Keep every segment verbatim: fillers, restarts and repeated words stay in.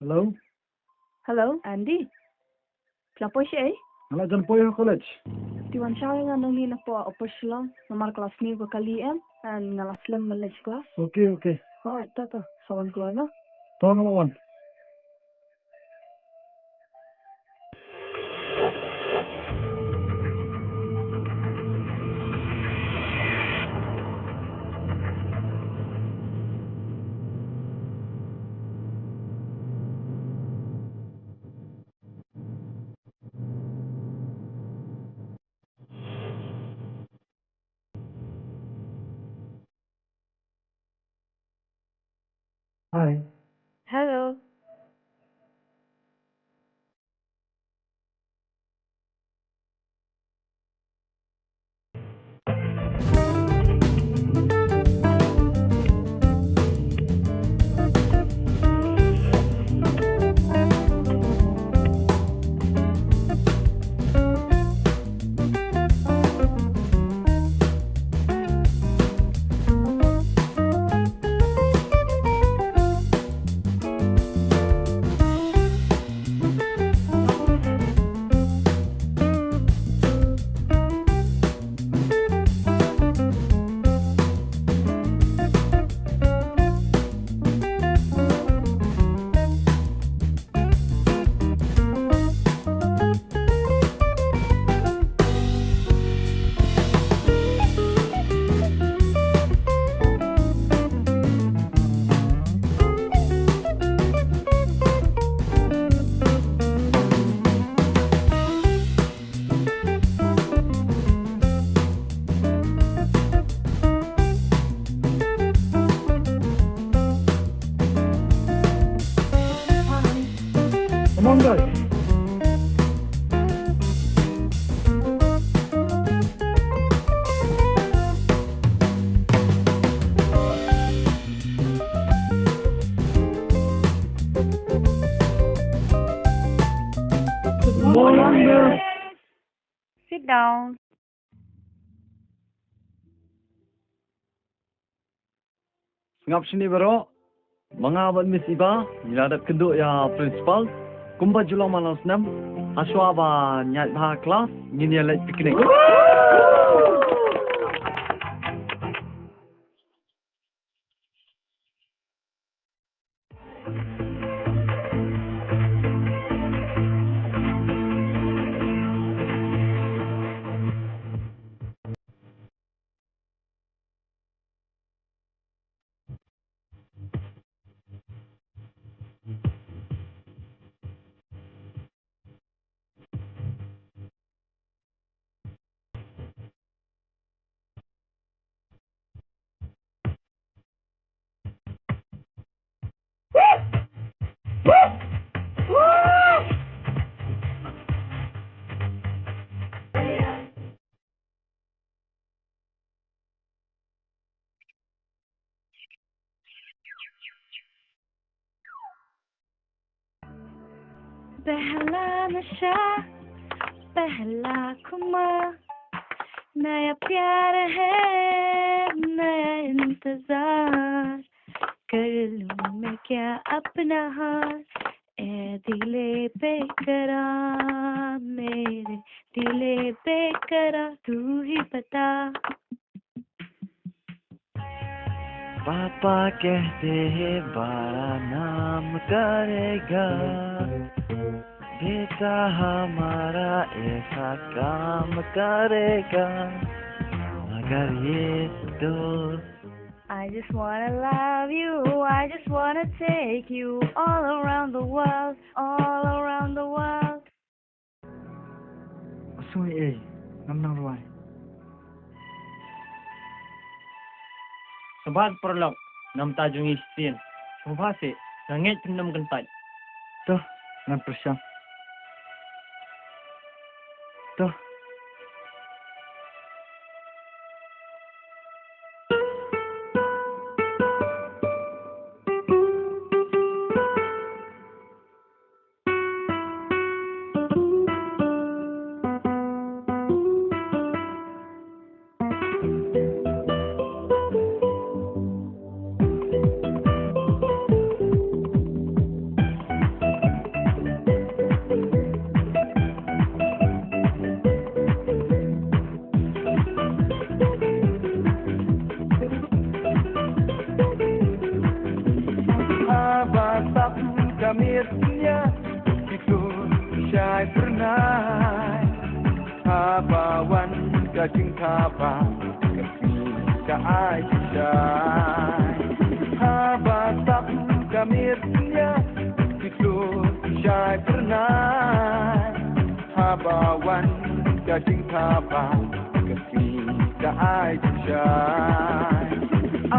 Hello? Hello, Andy. Phi la poi shaei? Nga la jan poi ha college. Te wan shaw ïa nga nangne napoh Upper Shillong, namar ka la sniew ka kali em, and nga la slem ban leit class. Okay, okay. Alright, ta ta. Sa wan kloi na. To nga la wan. Hi. Hello. Come on, guys. Good morning, miss. Sit down. Sngap shane baroh, ma nga bad Miss Iba, ngi la dep kynduh ïa principal, kumba ju long man la snem, hashwa ban ïaid bha class, ngin ïa leit picnic. पहला नशा, पहला खुमार, नया प्यार है, नया इंतजार, कर लूं मैं क्या अपना हार, ए दिले बेकरार, मेरे दिले बेकरार, तू ही बता। पापा कहते हैं बड़ा नाम करेगा, बेटा हमारा ऐसा काम करेगा, मगर ये तो I just wanna love you, I just wanna take you all around the world, all around the world. Sngewbha ei, ngam nang rwai. Sngewbha paralok, namar jong ngi shisien. Sngewbha seh, nga ngeit phin nym kyntait. To, ngan pyrshang. To. Ka miet nia, ki tur ki shai pyrnai. Haba wan ka jingthaba, ka sngi ka ai ki shai. Haba tap ka miet nia, ki tur ki shai pyrnai. Haba wan ka jingthaba, ka sngi ka ai jingshai.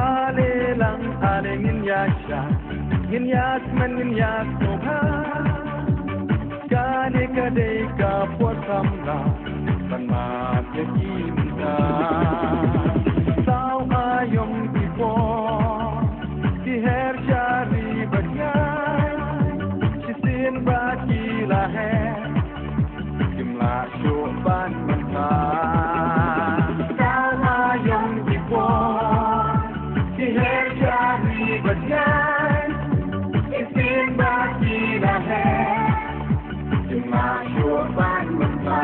Ale lang ale ngin ïa shai, ngin ïa smen ngin ïa sngewbha. Kane ka dei ka por samla ban mad ïa ki mynta. Saw aïom ki por, ki her sha ri bad ngai. Shisien ba ki la her, kim lah shuh ban mynta. Saw aïom ki por, ki her sha ri bad ngai. Shisien ba ki la her, kim lah shuh ban mynta.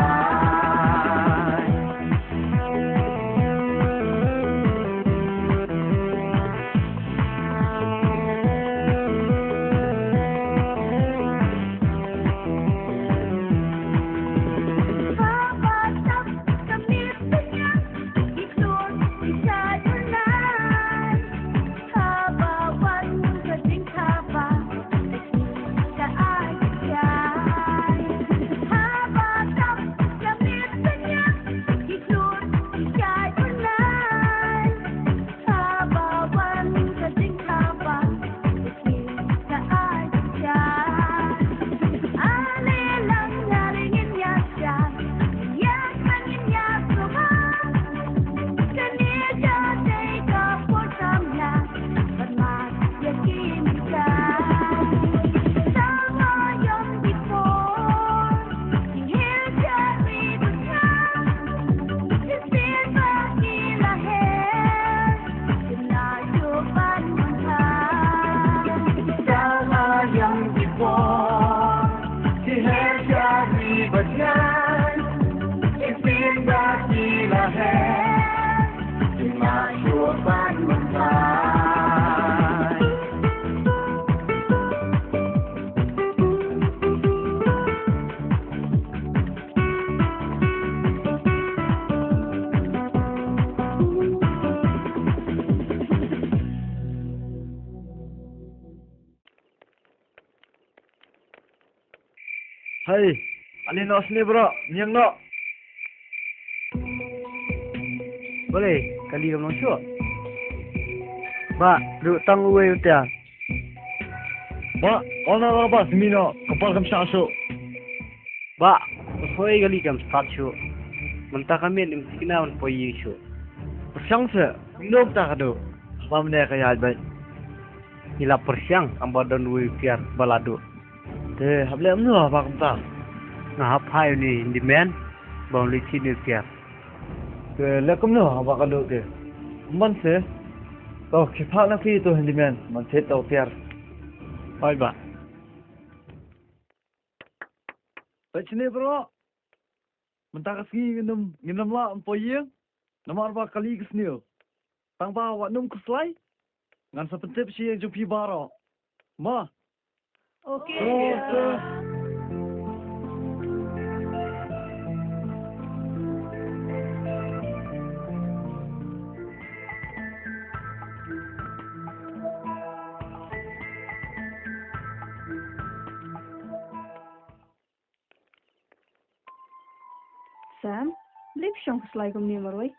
Hai, ale noh sini bro, niang noh. Balei, kali kam long shuh? Bah, duh tang uwei u tiar. Bah, ong na la bah simi noh, ka por kam shah shuh. Bah, poi kali kam start shuh. Mynta ka miet im tikna ban poi ïing shuh. Pyrshang seh, kumno mynta ka duh. Ba mynne ka ïaid beit. Ngi la pyrshang, tang ba don uwei u tiar ba la duh. Te hap leh kumno ba kumta? Nga hap phai uni handyman ba un leit thied uni u tiar. Te leh kumno ba ka duh te? Ym ban se. To, khie phah na phi to handyman ban thied to u tiar. Hooid bah. Peit shane bro. Mynta ka sngi ngin ym, ngin ym lah ban poi ïing. Namar ba kali ka sniew. Tang ba wat nym khuslai. Ngan sa pyntip sha ïing jong phi baroh. Mo. Okay. Okay. Sam, balei phi shong khuslai kumne marwei?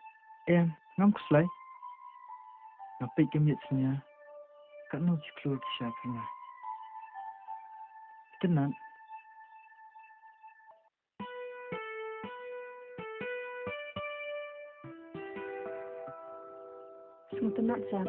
Em, ngam khuslai. Nga peit ka miet snia. Katno ki khlur ki shai pynlait. Itynnat. Sngewtynnat, Sam.